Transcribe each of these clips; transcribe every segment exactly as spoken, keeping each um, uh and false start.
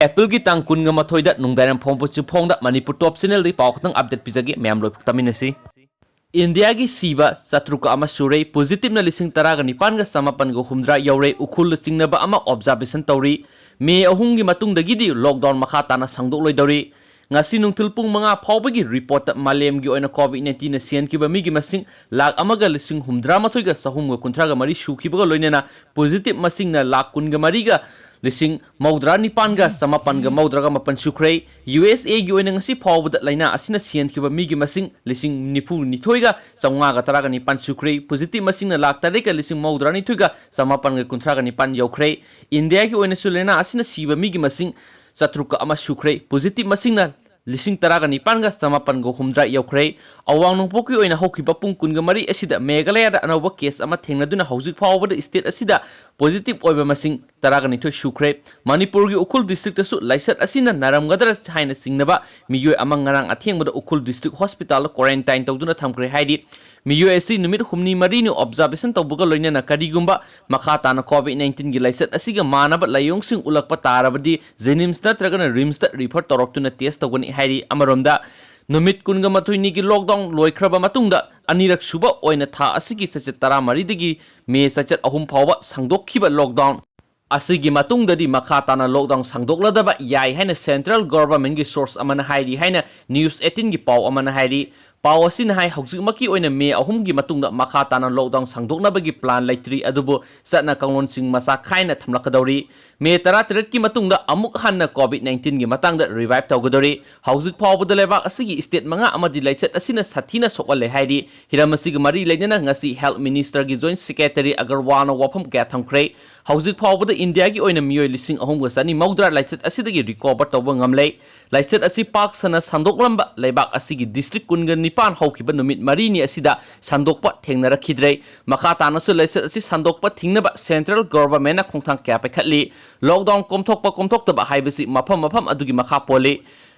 ꯑꯦꯄ꯭ꯔꯤꯜꯒꯤ ꯇꯥꯡ ꯀꯨꯟꯒ ꯃꯥꯊꯣꯏꯗ ꯅꯨꯡꯗꯥꯡꯋꯥꯏꯔꯝ ꯐꯣꯡꯕ ꯆꯤꯐꯣꯡꯗ ꯃꯅꯤꯄꯨꯔ ꯇꯣꯞ ꯆꯦꯅꯦꯜꯗꯒꯤ ꯄꯥꯎ ꯈꯛꯇꯪ ꯑꯞꯗꯦꯠ ꯄꯤꯖꯒꯦ꯫ ꯃꯌꯥꯝ ꯂꯣꯏꯐꯥꯎ ꯇꯥꯃꯤꯟꯅꯁꯤ꯫ ꯏꯟꯗꯤꯌꯥꯒꯤ ꯁꯤꯕ ꯆꯥꯇ꯭ꯔꯨꯛꯀ ꯑꯃ ꯁꯨꯔꯦ, ꯄꯣꯖꯤꯇꯤꯚꯅ ꯂꯤꯁꯤꯡ ꯇꯔꯥꯒ ꯅꯤꯄꯥꯟꯒ ꯆꯃꯥꯄꯟꯒ ꯍꯨꯝꯗ꯭ꯔꯥ ꯌꯧꯔꯦ, ꯎꯈ꯭ꯔꯨꯜꯗ ꯆꯤꯡꯅꯕ ꯑꯃ ꯑꯣꯕꯖꯥꯔꯕꯦꯁꯟ ꯇꯧꯔꯤ꯫ ꯃꯦ ꯑꯍꯨꯝꯒꯤ ꯃꯇꯨꯡꯗꯒꯤꯗꯤ ꯂꯣꯛꯗꯥꯎꯟ ꯃꯈꯥ ꯇꯥꯅ ꯁꯥꯡꯗꯣꯛꯂꯣꯏꯗꯧꯔꯤ꯫ ꯉꯁꯤ ꯅꯨꯡꯊꯤꯜ ꯄꯨꯡ ꯃꯉꯥ ꯐꯥꯎꯕꯒꯤ ꯔꯤꯄꯣꯔꯠꯇ ꯃꯥꯂꯦꯝꯒꯤ ꯑꯣꯏꯅ ꯀꯣꯚꯤꯗ ꯅꯥꯏꯟꯇꯤꯟꯅ ꯁꯤꯍꯟꯈꯤꯕ ꯃꯤꯒꯤ ꯃꯁꯤꯡ ꯂꯥꯈ ꯑꯃꯒ ꯂꯤꯁꯤꯡ ꯍꯨꯝꯗ꯭ꯔꯥ ꯃꯥꯊꯣꯏꯒ ꯆꯍꯨꯝꯒ ꯀꯨꯟꯊ꯭ꯔꯥꯒ ꯃꯔꯤ ꯁꯨꯈꯤꯕꯒ ꯂꯣꯏꯅꯅ ꯄꯣꯖꯤꯇꯤꯚ ꯃꯁꯤꯡꯅ ꯂꯥꯈ ꯀꯨꯟꯒ ꯃꯔꯤꯒ ꯂꯤꯁꯤꯡ ꯃꯧꯗ꯭ꯔꯥ ꯅꯤꯄꯥꯟꯒ ꯆꯃꯥꯄꯟꯒ ꯃꯧꯗ꯭ꯔꯥꯒ ꯃꯥꯄꯟ ꯁꯨꯈ꯭ꯔꯦ꯫ ꯌꯨ ꯑꯦꯁ ꯑꯦꯒꯤ ꯑꯣꯏꯅ ꯉꯁꯤ ꯐꯥꯎꯕꯗ ꯂꯥꯏꯅꯥ ꯑꯁꯤꯅ ꯁꯤꯍꯟꯈꯤꯕ ꯃꯤꯒꯤ ꯃꯁꯤꯡ ꯂꯤꯁꯤꯡ ꯅꯤꯐꯨ ꯅꯤꯊꯣꯏꯒ ꯆꯥꯝꯃꯉꯥꯒ ꯇꯔꯥꯒ ꯅꯤꯄꯥꯟ ꯁꯨꯈ꯭ꯔꯦ꯫ ꯄꯣꯖꯤꯇꯤꯚ ꯃꯁꯤꯡꯅ ꯂꯥꯈ ꯇꯔꯦꯠꯀ ꯂꯤꯁꯤꯡ ꯃꯧꯗ꯭ꯔꯥ ꯅꯤꯊꯣꯏꯒ ꯆꯃꯥꯄꯟꯒ ꯀꯨꯟꯊ꯭ꯔꯥꯒ ꯅꯤꯄꯥꯟ ꯌꯧꯈ꯭ꯔꯦ꯫ ꯏꯟꯗꯤꯌꯥꯒꯤ ꯑꯣꯏꯅꯁꯨ ꯂꯥꯏꯅꯥ ꯑꯁꯤꯅ ꯁꯤꯕ ꯃꯤꯒꯤ ꯃꯁꯤꯡ ꯆꯥꯇ꯭ꯔꯨꯛꯀ ꯑꯃ ꯁꯨꯈ꯭ꯔꯦ꯫ ꯄꯣꯖꯤꯇꯤꯚ ꯃꯁꯤꯡꯅ ꯂꯤꯁꯤꯡ ꯇꯔꯥꯒ ꯅꯤꯄꯥꯟꯒ ꯆꯃꯥꯄꯟꯒ ꯍꯨꯝꯗ꯭ꯔꯥ ꯌꯧꯈ꯭ꯔꯦ꯫ ꯑꯋꯥꯡ ꯅꯣꯡꯄꯣꯛꯀꯤ ꯑꯣꯏꯅ ꯍꯧꯈꯤꯕ ꯄꯨꯡ ꯀꯨꯟꯒ ꯃꯔꯤ ꯑꯁꯤꯗ ꯃꯦꯘꯥꯂꯌꯥꯗ ꯑꯅꯧꯕ ꯀꯦꯁ ꯑꯃ ꯊꯦꯡꯅꯗꯨꯅ ꯍꯧꯖꯤꯛ ꯐꯥꯎꯕꯗ ꯁ꯭ꯇꯦꯠ ꯑꯁꯤꯗ ꯄꯣꯖꯤꯇꯤꯚ ꯑꯣꯏꯕ ꯃꯁꯤꯡ ꯇꯔꯥꯒ ꯅꯤꯊꯣꯏ ꯁꯨꯈ꯭ꯔꯦ꯫ ꯃꯅꯤꯄꯨꯔꯒꯤ ꯎꯈ꯭ꯔꯨꯜ ꯗꯤꯁꯇ꯭ꯔꯤꯛꯇꯁꯨ ꯂꯥꯏꯆꯠ ꯑꯁꯤꯅ ꯅꯥꯔꯝꯒꯗ꯭ꯔꯥ ꯍꯥꯏꯅ ꯆꯤꯡꯅꯕ ꯃꯤꯑꯣꯏ ꯑꯃ ꯉꯔꯥꯡ ꯑꯊꯦꯡꯕꯗ ꯎꯈ꯭ꯔꯨꯜ ꯗꯤꯁꯇ꯭ꯔꯤꯛ ꯍꯣꯁꯄꯤꯇꯥꯜꯗ ꯀ꯭ꯋꯥꯔꯦꯟꯇꯥꯏꯟ ꯇꯧꯗꯨꯅ ꯊꯝꯈ꯭ꯔꯦ ꯍꯥꯏꯔꯤ꯫ ꯃꯤꯑꯣꯏ ꯑꯁꯤ ꯅꯨꯃꯤꯠ ꯍꯨꯝꯅꯤ ꯃꯔꯤꯅꯤ ꯑꯣꯕꯖꯥꯔꯕꯦꯁꯟ ꯇꯧꯕꯒ ꯂꯣꯏꯅꯅ ꯀꯔꯤꯒꯨꯝꯕ ꯃꯈꯥ ꯇꯥꯅ ꯀꯣꯚꯤꯗ ꯅꯥꯏꯟꯇꯤꯟꯒꯤ ꯂꯥꯏꯆꯠ ꯑꯁꯤꯒ ꯃꯥꯟꯅꯕ ꯂꯥꯏꯑꯣꯡꯁꯤꯡ ꯎꯠꯂꯛꯄ ꯇꯥꯔꯕꯗꯤ ꯖꯦꯅꯤꯝꯁ ꯅꯠꯇ꯭ꯔꯒꯅ ꯔꯤꯝꯁꯇ ꯔꯤꯐꯔ ꯇꯧꯔꯛꯇꯨꯅ ꯇꯦꯁ ꯇꯧꯒꯅꯤ ꯍꯥꯏꯔꯤ꯫ ꯑꯃꯔꯣꯝꯗ ꯅꯨꯃꯤꯠ ꯀꯨꯟꯒ ꯃꯥꯊꯣꯏꯅꯤꯒꯤ ꯂꯣꯛꯗꯥꯎꯟ ꯂꯣꯏꯈ꯭ꯔꯕ ꯃꯇꯨꯡꯗ ꯑꯅꯤꯔꯛ ꯁꯨꯕ ꯑꯣꯏꯅ ꯊꯥ ꯑꯁꯤꯒꯤ ꯆꯩꯆꯠ ꯇꯔꯥꯃꯔꯤꯗꯒꯤ ꯃꯦ ꯆꯩꯆꯠ ꯑꯍꯨꯝ ꯐꯥꯎꯕ ꯁꯥꯡꯗꯣꯛꯈꯤꯕ ꯂꯣꯛꯗꯥꯎꯟ ꯑꯁꯤꯒꯤ ꯃꯇꯨꯡꯗꯗꯤ ꯃꯈꯥ ꯇꯥꯅ ꯂꯣꯛꯗꯥꯎꯟ ꯁꯥꯡꯗꯣꯛꯂꯗꯕ ꯌꯥꯏ ꯍꯥꯏꯅ ꯁꯦꯟꯇ꯭ꯔꯦꯜ ꯒꯣꯚꯔꯟꯃꯦꯟꯠꯀꯤ ꯁꯣꯔꯁ ꯑꯃꯅ ꯍꯥꯏꯔꯤ ꯍꯥꯏꯅ ꯅ꯭ꯌꯨꯁ ꯑꯩꯠꯇꯤꯟꯒꯤ ꯄꯥꯎ ꯑꯃꯅ ꯍꯥꯏꯔꯤ꯫ ꯄꯥꯎ ꯑꯁꯤꯅ ꯍꯥꯏ, ꯍꯧꯖꯤꯛꯃꯛꯀꯤ ꯑꯣꯏꯅ ꯃꯦ ꯑꯍꯨꯝꯒꯤ ꯃꯇꯨꯡꯗ ꯃꯈꯥ ꯇꯥꯅ ꯂꯣꯛꯗꯥꯎꯟ ꯁꯥꯡꯗꯣꯛꯅꯕꯒꯤ ꯄ꯭ꯂꯥꯟ ꯂꯩꯇ꯭ꯔꯤ, ꯑꯗꯨꯕꯨ ꯆꯠꯅ ꯀꯥꯡꯂꯣꯟꯁꯤꯡ ꯃꯆꯥ ꯈꯥꯏꯅ ꯊꯝꯂꯛꯀꯗꯧꯔꯤ꯫ ꯃꯦ ꯇꯔꯥꯇꯔꯦꯠꯀꯤ ꯃꯇꯨꯡꯗ ꯑꯃꯨꯛ ꯍꯟꯅ ꯀꯣꯚꯤꯗ ꯅꯥꯏꯟꯇꯤꯟꯒꯤ ꯃꯇꯥꯡꯗ ꯔꯤꯚꯥꯏꯚ ꯇꯧꯒꯗꯧꯔꯤ꯫ ꯍꯧꯖꯤꯛ ꯐꯥꯎꯕꯗ ꯂꯩꯕꯥꯛ ꯑꯁꯤꯒꯤ ꯁ꯭ꯇꯦꯠ ꯃꯉꯥ ꯑꯃꯗꯤ ꯂꯥꯏꯆꯠ ꯑꯁꯤꯅ ꯁꯥꯊꯤꯅ ꯁꯣꯛꯍꯜꯂꯦ ꯍꯥꯏꯔꯤ꯫ ꯍꯤꯔꯝ ꯑꯁꯤꯒ ꯃꯔꯤ ꯂꯩꯅꯅ ꯉꯁꯤ ꯍꯦꯜꯊ ꯃꯤꯅꯤꯁꯇꯔꯒꯤ ꯖꯣꯏꯟꯠ ꯁꯦꯀ꯭ꯔꯦꯇꯔꯤ ꯑꯒꯔꯋꯥꯜꯅ ꯋꯥꯐꯝ ꯀꯌꯥ ꯊꯝꯈ꯭ꯔꯦ꯫ ꯍꯧꯖꯤꯛ ꯐꯥꯎꯕꯗ ꯏꯟꯗꯤꯌꯥꯒꯤ ꯑꯣꯏꯅ ꯃꯤꯑꯣꯏ ꯂꯤꯁꯤꯡ ꯑꯍꯨꯝꯒ ꯆꯅꯤ ꯃꯧꯗ꯭ꯔꯥ ꯂꯥꯏꯆꯠ ꯑꯁꯤꯗꯒꯤ ꯔꯤꯀꯣꯚꯔ ꯇꯧꯕ ꯉꯝꯂꯦ꯫ ꯂꯥꯏꯆꯠ ꯑꯁꯤ ꯄꯥꯛ ꯁꯟꯅ ꯁꯟꯗꯣꯛꯂꯝꯕ ꯂꯩꯕꯥꯛ ꯑꯁꯤꯒꯤ ꯗꯤꯁꯇ꯭ꯔꯤꯛ ꯀꯨꯟꯒ ꯅꯤꯄꯥꯟ ꯍꯧꯈꯤꯕ ꯅꯨꯃꯤꯠ ꯃꯔꯤꯅꯤ ꯑꯁꯤꯗ ꯁꯟꯗꯣꯛꯄ ꯊꯦꯡꯅꯔꯛꯈꯤꯗ꯭ꯔꯦ꯫ ꯃꯈꯥ ꯇꯥꯅꯁꯨ ꯂꯥꯏꯆꯠ ꯑꯁꯤ ꯁꯟꯗꯣꯛꯄ ꯊꯤꯡꯅꯕ ꯁꯦꯟꯇ꯭ꯔꯦꯜ ꯒꯣꯚꯔꯟꯃꯦꯟꯠꯅ ꯈꯣꯡꯊꯥꯡ ꯀꯌꯥ ꯄꯥꯏꯈꯠꯂꯤ꯫ ꯂꯣꯛꯗꯥꯎꯟ ꯀꯣꯝꯊꯣꯛꯄ ꯀꯣꯝꯊꯣꯛꯇꯕ ꯍꯥꯏꯕꯁꯤ ꯃꯐꯝ ꯃꯐꯝ ꯑꯗꯨꯒꯤ ꯃꯈꯥ ꯄꯣꯜꯂꯤ꯫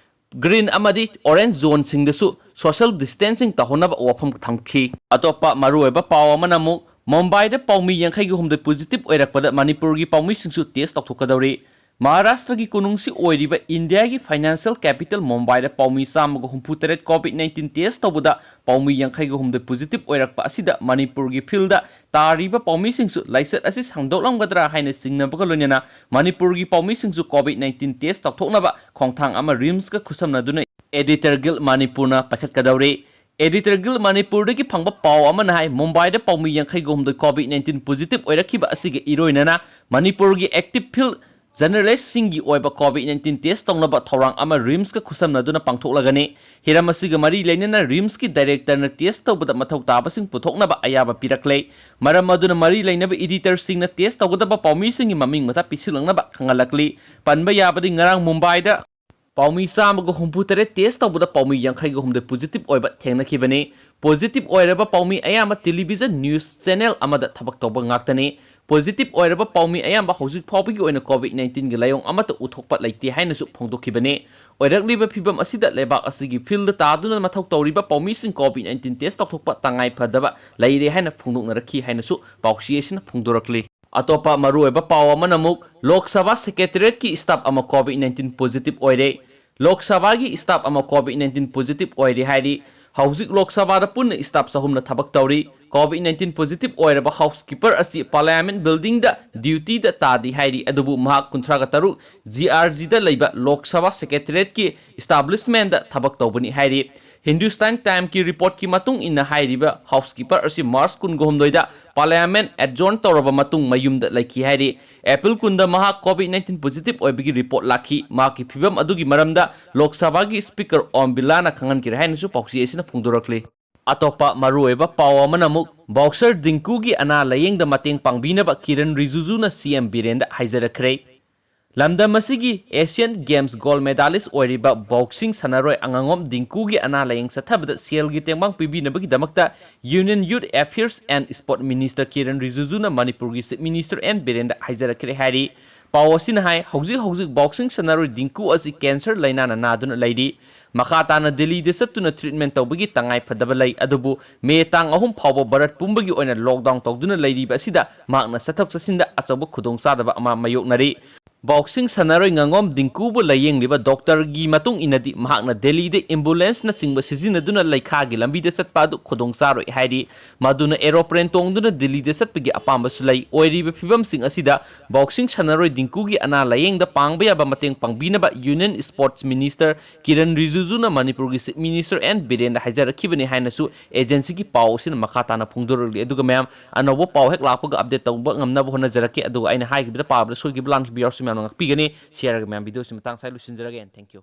ꯒ꯭ꯔꯤꯟ ꯑꯃꯗꯤ ꯑꯣꯔꯦꯟꯖ ꯖꯣꯟꯁꯤꯡꯗꯁꯨ ꯁꯣꯁꯤꯌꯦꯜ ꯗꯤꯁꯇꯦꯟꯁꯤꯡ ꯇꯧꯍꯟꯅꯕ ꯋꯥꯐꯝ ꯊꯝꯈꯤ꯫ ꯑꯇꯣꯞꯄ ꯃꯔꯨꯑꯣꯏꯕ ꯄꯥꯎ ꯑꯃꯅ ꯑꯃꯨꯛ ꯃꯨꯝꯕꯥꯏꯗ ꯄꯥꯎꯃꯤ ꯌꯥꯡꯈꯩꯒ ꯍꯨꯝꯗꯣꯏ ꯄꯣꯖꯤꯇꯤꯚ ꯑꯣꯏꯔꯛꯄꯗ ꯃꯅꯤꯄꯨꯔꯒꯤ ꯄꯥꯎꯃꯤꯁꯤꯡꯁꯨ ꯇꯦꯁ ꯇꯧꯊꯣꯛꯀꯗꯧꯔꯤ꯫ ꯃꯍꯥꯔꯥꯁꯇ꯭ꯔꯒꯤ ꯀꯣꯅꯨꯡꯁꯤ ꯑꯣꯏꯔꯤꯕ ꯏꯟꯗꯤꯌꯥꯒꯤ ꯐꯥꯏꯅꯥꯟꯁꯤꯌꯦꯜ ꯀꯦꯄꯤꯇꯦꯜ ꯃꯨꯝꯕꯥꯏꯗ ꯄꯥꯎꯃꯤ ꯆꯥꯝꯃꯒ ꯍꯨꯝꯐꯨ ꯇꯔꯦꯠ ꯀꯣꯚꯤꯗ ꯅꯥꯏꯟꯇꯤꯟ ꯇꯦꯁ ꯇꯧꯕꯗ ꯄꯥꯎꯃꯤ ꯌꯥꯡꯈꯩꯒ ꯍꯨꯝꯗꯣꯏ ꯄꯣꯖꯤꯇꯤꯚ ꯑꯣꯏꯔꯛꯄ ꯑꯁꯤꯗ ꯃꯅꯤꯄꯨꯔꯒꯤ ꯐꯤꯜꯗ ꯇꯥꯔꯤꯕ ꯄꯥꯎꯃꯤꯁꯤꯡꯁꯨ ꯂꯥꯏꯆꯠ ꯑꯁꯤ ꯁꯟꯗꯣꯛꯂꯝꯒꯗ꯭ꯔꯥ ꯍꯥꯏꯅ ꯆꯤꯡꯅꯕꯒ ꯂꯣꯏꯅꯅ ꯃꯅꯤꯄꯨꯔꯒꯤ ꯄꯥꯎꯃꯤꯁꯤꯡꯁꯨ ꯀꯣꯚꯤꯗ ꯅꯥꯏꯟꯇꯤꯟ ꯇꯦꯁ ꯇꯧꯊꯣꯛꯅꯕ ꯈꯣꯡꯊꯥꯡ ꯑꯃ ꯔꯤꯝꯁꯀ ꯈꯨꯠꯁꯝꯅꯗꯨꯅ ꯑꯦꯗꯤꯇꯔ ꯒꯤꯜ ꯃꯅꯤꯄꯨꯔꯅ ꯄꯥꯏꯈꯠꯀꯗꯧꯔꯤ꯫ ꯑꯦꯗꯤꯇꯔ ꯒꯤꯜ ꯃꯅꯤꯄꯨꯔꯗꯒꯤ ꯐꯪꯕ ꯄꯥꯎ ꯑꯃꯅ ꯍꯥꯏ, ꯃꯨꯝꯕꯥꯏꯗ ꯄꯥꯎꯃꯤ ꯌꯥꯡꯈꯩꯒ ꯍꯨꯝꯗꯣꯏ ꯀꯣꯚꯤꯗ ꯅꯥꯏꯟꯇꯤꯟ ꯄꯣꯖꯤꯇꯤꯚ ꯑꯣꯏꯔꯛꯈꯤꯕ ꯑꯁꯤꯒ ꯏꯔꯣꯏꯅꯅ ꯃꯅꯤꯄꯨꯔꯒꯤ ꯑꯦꯛꯇꯤꯚ ꯐꯤꯜꯗ ꯖꯔꯅꯦꯂꯤꯁꯁꯤꯡꯒꯤ ꯑꯣꯏꯕ ꯀꯣꯚꯤꯗ ꯅꯥꯏꯟꯇꯤꯟ ꯇꯦꯁ ꯇꯧꯅꯕ ꯊꯧꯔꯥꯡ ꯑꯃ ꯔꯤꯝꯁꯀ ꯈꯨꯠꯁꯝꯅꯗꯨꯅ ꯄꯥꯡꯊꯣꯛꯂꯒꯅꯤ꯫ ꯍꯤꯔꯝ ꯑꯁꯤꯒ ꯃꯔꯤ ꯂꯩꯅꯅ ꯔꯤꯝꯁꯀꯤ ꯗꯥꯏꯔꯦꯛꯇꯔꯅ ꯇꯦꯁ ꯇꯧꯕꯗ ꯃꯊꯧ ꯇꯥꯕꯁꯤꯡ ꯄꯨꯊꯣꯛꯅꯕ ꯑꯌꯥꯕ ꯄꯤꯔꯛꯂꯦ꯫ ꯃꯔꯝ ꯑꯗꯨꯅ ꯃꯔꯤ ꯂꯩꯅꯕ ꯑꯦꯗꯤꯇꯔꯁꯤꯡꯅ ꯇꯦꯁ ꯇꯧꯒꯗꯕ ꯄꯥꯎꯃꯤꯁꯤꯡꯒꯤ ꯃꯃꯤꯡ ꯃꯊꯥ ꯄꯤꯁꯤꯜꯂꯛꯅꯕ ꯈꯪꯍꯜꯂꯛꯂꯤ꯫ ꯄꯟꯕ ꯌꯥꯕꯗꯤ ꯉꯔꯥꯡ ꯃꯨꯝꯕꯥꯏꯗ ꯄꯥꯎꯃꯤ ꯆꯥꯝꯃꯒ ꯍꯨꯝꯐꯨ ꯇꯔꯦꯠ ꯇꯦꯁ ꯇꯧꯕꯗ ꯄꯥꯎꯃꯤ ꯌꯥꯡꯈꯩꯒ ꯍꯨꯝꯗꯣꯏ ꯄꯣꯖꯤꯇꯤꯚ ꯑꯣꯏꯕ ꯊꯦꯡꯅꯈꯤꯕꯅꯤ꯫ ꯄꯣꯖꯤꯇꯤꯚ ꯑꯣꯏꯔꯕ ꯄꯥꯎꯃꯤ ꯑꯌꯥꯝꯕ ꯇꯦꯂꯤꯚꯤꯖꯟ ꯅ꯭ꯌꯨꯁ ꯆꯦꯅꯦꯜ ꯑꯃꯗ ꯊꯕꯛ ꯇꯧꯕ ꯉꯥꯛꯇꯅꯤ꯫ ꯄꯣꯖꯤꯇꯤꯚ ꯑꯣꯏꯔꯕ ꯄꯥꯎꯃꯤ ꯑꯌꯥꯝꯕ ꯍꯧꯖꯤꯛ ꯐꯥꯎꯕꯒꯤ ꯑꯣꯏꯅ ꯀꯣꯚꯤꯗ ꯅꯥꯏꯟꯇꯤꯟꯒꯤ ꯂꯥꯏꯑꯣꯡ ꯑꯃꯠꯇ ꯎꯊꯣꯛꯄ ꯂꯩꯇꯦ ꯍꯥꯏꯅꯁꯨ ꯐꯣꯡꯗꯣꯛꯈꯤꯕꯅꯤ꯫ ꯑꯣꯏꯔꯛꯂꯤꯕ ꯐꯤꯚꯝ ꯑꯁꯤꯗ ꯂꯩꯕꯥꯛ ꯑꯁꯤꯒꯤ ꯐꯤꯜꯗ ꯇꯥꯗꯨꯅ ꯃꯊꯧ ꯇꯧꯔꯤꯕ ꯄꯥꯎꯃꯤꯁꯤꯡ ꯀꯣꯚꯤꯗ ꯅꯥꯏꯟꯇꯤꯟ ꯇꯦꯁ ꯇꯧꯊꯣꯛꯄ ꯇꯉꯥꯏ ꯐꯗꯕ ꯂꯩꯔꯦ ꯍꯥꯏꯅ ꯐꯣꯡꯗꯣꯛꯅꯔꯛꯈꯤ ꯍꯥꯏꯅꯁꯨ ꯄꯥꯎꯆꯦ ꯑꯁꯤꯅ ꯐꯣꯡꯗꯣꯔꯛꯂꯤ꯫ ꯑꯇꯣꯞꯄ ꯃꯔꯨꯑꯣꯏꯕ ꯄꯥꯎ ꯑꯃꯅ ꯑꯃꯨꯛ ꯂꯣꯛ ꯁꯚꯥ ꯁꯦꯀ꯭ꯔꯦꯇꯦꯔꯤꯌꯦꯠꯀꯤ ꯁ꯭ꯇꯥꯐ ꯑꯃ ꯀꯣꯚꯤꯗ ꯅꯥꯏꯟꯇꯤꯟ ꯄꯣꯖꯤꯇꯤꯚ ꯑꯣꯏꯔꯦ꯫ ꯂꯣꯛ ꯁꯚꯥꯒꯤ ꯁ꯭ꯇꯥꯐ ꯑꯃ ꯀꯣꯚꯤꯗ ꯅꯥꯏꯟꯇꯤꯟ ꯄꯣꯖꯤꯇꯤꯚ ꯑꯣꯏꯔꯦ ꯍꯥꯏꯔꯤ꯫ ꯍꯧꯖꯤꯛ ꯂꯣꯛ ꯁꯚꯥꯗ ꯄꯨꯟꯅ ꯁ꯭ꯇꯥꯐ ꯆꯍꯨꯝꯅ ꯊꯕꯛ ꯇꯧꯔꯤ꯫ ꯀꯣꯚꯤꯗ ꯅꯥꯏꯟꯇꯤꯟ ꯄꯣꯖꯤꯇꯤꯚ ꯑꯣꯏꯔꯕ ꯍꯥꯎꯁ ꯀꯤꯄꯔ ꯑꯁꯤ ꯄꯥꯔꯂꯤꯌꯥꯃꯦꯟꯠ ꯕꯤꯜꯗꯤꯡꯗ ꯗ꯭ꯌꯨꯇꯤꯗ ꯇꯥꯗꯦ ꯍꯥꯏꯔꯤ, ꯑꯗꯨꯕꯨ ꯃꯍꯥꯛ ꯀꯨꯟꯊ꯭ꯔꯥꯒ ꯇꯔꯨꯛ ꯖꯤ ꯑꯥꯔ ꯖꯤꯗ ꯂꯩꯕ ꯂꯣꯛ ꯁꯚꯥ ꯁꯦꯀ꯭ꯔꯦꯇꯦꯔꯤꯌꯦꯠꯀꯤ ꯏꯁꯇꯥꯕ꯭ꯂꯤꯁꯃꯦꯟꯠꯗ ꯊꯕꯛ ꯇꯧꯕꯅꯤ ꯍꯥꯏꯔꯤ꯫ ꯍꯤꯟꯗꯨꯁꯇꯥꯟ ꯇꯥꯏꯝꯁꯀꯤ ꯔꯤꯄꯣꯔꯠꯀꯤ ꯃꯇꯨꯡ ꯏꯟꯅ ꯍꯥꯏꯔꯤꯕ ꯍꯥꯎꯁ ꯀꯤꯄꯔ ꯑꯁꯤ ꯃꯥꯔꯆ ꯀꯨꯟꯒ ꯍꯨꯝꯗꯣꯏꯗ ꯄꯥꯔꯂꯤꯌꯥꯃꯦꯟꯠ ꯑꯦꯗꯖꯣꯔꯟ ꯇꯧꯔꯕ ꯃꯇꯨꯡ ꯃꯌꯨꯝꯗ ꯂꯩꯈꯤ ꯍꯥꯏꯔꯤ꯫ ꯑꯦꯄ꯭ꯔꯤꯜ ꯀꯨꯟꯗ ꯃꯍꯥꯛ ꯀꯣꯚꯤꯗ ꯅꯥꯏꯟꯇꯤꯟ ꯄꯣꯖꯤꯇꯤꯚ ꯑꯣꯏꯕꯒꯤ ꯔꯤꯄꯣꯔꯠ ꯂꯥꯛꯈꯤ꯫ ꯃꯍꯥꯛꯀꯤ ꯐꯤꯚꯝ ꯑꯗꯨꯒꯤ ꯃꯔꯝꯗ ꯂꯣꯛ ꯁꯚꯥꯒꯤ ꯁ꯭ꯄꯤꯀꯔ ꯑꯣꯝ ꯕꯤꯔꯂꯥꯅ ꯈꯪꯍꯟꯈ꯭ꯔꯦ ꯍꯥꯏꯅꯁꯨ ꯄꯥꯎꯆꯦ ꯑꯁꯤꯅ ꯐꯣꯡꯗꯣꯔꯛꯂꯤ꯫ ꯑꯇꯣꯞꯄ ꯃꯔꯨꯑꯣꯏꯕ ꯄꯥꯎ ꯑꯃꯅ ꯑꯃꯨꯛ ꯕꯣꯛꯁꯔ ꯗꯤꯡꯀꯨꯒꯤ ꯑꯅꯥ ꯂꯥꯌꯦꯡꯗ ꯃꯇꯦꯡ ꯄꯥꯡꯕꯤꯅꯕ ꯀꯤꯔꯟ ꯔꯤꯖꯤꯖꯨꯅ ꯁꯤ ꯑꯦꯝ ꯕꯤꯔꯦꯟꯗ ꯍꯥꯏꯖꯔꯛꯈ꯭ꯔꯦ꯫ ꯂꯝꯗꯝ ꯑꯁꯤꯒꯤ ꯑꯦꯁꯤꯌꯟ ꯒꯦꯝꯁ ꯒꯣꯜꯗ ꯃꯦꯗꯥꯂꯤꯁ ꯑꯣꯏꯔꯤꯕ ꯕꯣꯛꯁꯤꯡ ꯁꯥꯟꯅꯔꯣꯏ ꯑꯉꯥꯉꯣꯝ ꯗꯤꯡꯀꯨꯒꯤ ꯑꯅꯥ ꯂꯥꯌꯦꯡ ꯆꯠꯊꯕꯗ ꯁꯦꯜꯒꯤ ꯇꯦꯡꯕꯥꯡ ꯄꯤꯕꯤꯅꯕꯒꯤꯗꯃꯛꯇ Union Youth Affairs and Sport Minister Kiran ꯔꯤꯖꯤꯖꯨꯅ ꯃꯅꯤꯄꯨꯔꯒꯤ Chief Minister ꯑꯦꯟ ꯕꯤꯔꯦꯟꯗ ꯍꯥꯏꯖꯔꯛꯈ꯭ꯔꯦ ꯍꯥꯏꯔꯤ꯫ ꯄꯥꯎ ꯑꯁꯤꯅ ꯍꯥꯏ, ꯍꯧꯖꯤꯛ ꯍꯧꯖꯤꯛ ꯕꯣꯛꯁꯤꯡ ꯁꯥꯟꯅꯔꯣꯏ ꯗꯤꯡꯀꯨ ꯑꯁꯤ ꯀꯦꯟꯁꯔ ꯂꯥꯏꯅꯥꯅ ꯅꯥꯗꯨꯅ ꯂꯩꯔꯤ꯫ ꯃꯈꯥ ꯇꯥꯅ ꯗꯤꯜꯂꯤꯗ ꯆꯠꯇꯨꯅ ꯇ꯭ꯔꯤꯠꯃꯦꯟ ꯇꯧꯕꯒꯤ ꯇꯉꯥꯏ ꯐꯗꯕ ꯂꯩ, ꯑꯗꯨꯕꯨ ꯃꯦ ꯇꯥꯡ ꯑꯍꯨꯝ ꯐꯥꯎꯕ ꯚꯥꯔꯠ ꯄꯨꯝꯕꯒꯤ ꯑꯣꯏꯅ ꯂꯣꯛꯗꯥꯎꯟ ꯇꯧꯗꯨꯅ ꯂꯩꯔꯤꯕ ꯑꯁꯤꯗ ꯃꯍꯥꯛꯅ ꯆꯠꯊꯣꯛ ꯆꯠꯁꯤꯟꯗ ꯑꯆꯧꯕ ꯈꯨꯗꯣꯡꯆꯥꯗꯕ ꯑꯃ ꯃꯥꯌꯣꯛꯅꯔꯤ꯫ ꯕꯣꯛꯁꯤꯡ ꯁꯥꯟꯅꯔꯣꯏ ꯉꯥꯉꯣꯝ ꯗꯤꯡꯀꯨꯕꯨ ꯂꯥꯌꯦꯡꯂꯤꯕ ꯗꯣꯛꯇꯔꯒꯤ ꯃꯇꯨꯡ ꯏꯟꯅꯗꯤ, ꯃꯍꯥꯛꯅ ꯗꯦꯜꯂꯤꯗ ꯑꯦꯝꯕꯨꯂꯦꯟꯁꯅꯆꯤꯡꯕ ꯁꯤꯖꯤꯟꯅꯗꯨꯅ ꯂꯩꯈꯥꯒꯤ ꯂꯝꯕꯤꯗ ꯆꯠꯄ ꯑꯗꯨ ꯈꯨꯗꯣꯡ ꯆꯥꯔꯣꯏ ꯍꯥꯏꯔꯤ꯫ ꯃꯗꯨꯅ ꯑꯦꯔꯣꯄ꯭ꯂꯦꯟ ꯇꯣꯡꯗꯨꯅ ꯗꯤꯜꯂꯤꯗ ꯆꯠꯄꯒꯤ ꯑꯄꯥꯝꯕꯁꯨ ꯂꯩ꯫ ꯑꯣꯏꯔꯤꯕ ꯐꯤꯕꯝꯁꯤꯡ ꯑꯁꯤꯗ ꯕꯣꯛꯁꯤꯡ ꯁꯥꯟꯅꯔꯣꯏ ꯗꯤꯡꯀꯨꯒꯤ ꯑꯅꯥ ꯂꯥꯌꯦꯡꯗ ꯄꯥꯡꯕ ꯌꯥꯕ ꯃꯇꯦꯡ ꯄꯥꯡꯕꯤꯅꯕ ꯌꯨꯅꯤꯌꯟ ꯁ꯭ꯄꯣꯔꯠꯁ ꯃꯤꯅꯤꯁꯇꯔ ꯀꯤꯔꯟ ꯔꯤꯖꯤꯖꯨꯅ ꯃꯅꯤꯄꯨꯔꯒꯤ ꯆꯤꯐ ꯃꯤꯅꯤꯁꯇꯔ ꯑꯦꯟ ꯕꯤꯔꯦꯟꯗ ꯍꯥꯏꯖꯔꯛꯈꯤꯕꯅꯤ ꯍꯥꯏꯅꯁꯨ ꯑꯦꯖꯦꯟꯁꯤꯒꯤ ꯄꯥꯎ ꯑꯁꯤꯅ ꯃꯈꯥ ꯇꯥꯅ ꯐꯣꯡꯗꯣꯔꯛꯂꯤ꯫ ꯑꯗꯨꯒ ꯃꯌꯥꯝ, ꯑꯅꯧꯕ ꯄꯥꯎ ꯍꯦꯛ ꯂꯥꯛꯄꯒ ꯑꯞꯗꯦꯠ ꯇꯧꯕ ꯉꯝꯅꯕ ꯍꯣꯠꯅꯖꯔꯛꯀꯦ꯫ ꯑꯗꯨꯒ ꯑꯩꯅ ꯍꯥꯏꯈꯤꯕꯗ ꯄꯥꯕꯗ ꯁꯣꯏꯈꯤꯕ ꯂꯥꯟꯈꯤꯕ ꯌꯥꯎꯔꯁꯨ ꯃꯌꯥꯝꯅ ꯉꯥꯛꯄꯤꯒꯅꯤ꯫ ꯁꯤꯌꯔꯒ ꯃꯌꯥꯝ ꯚꯤꯗꯤꯑꯣꯁꯤ ꯃꯇꯥꯡ ꯁ꯭ꯋꯥꯏ ꯂꯣꯏꯁꯤꯟꯖꯔꯒꯦ꯫ And thank you꯫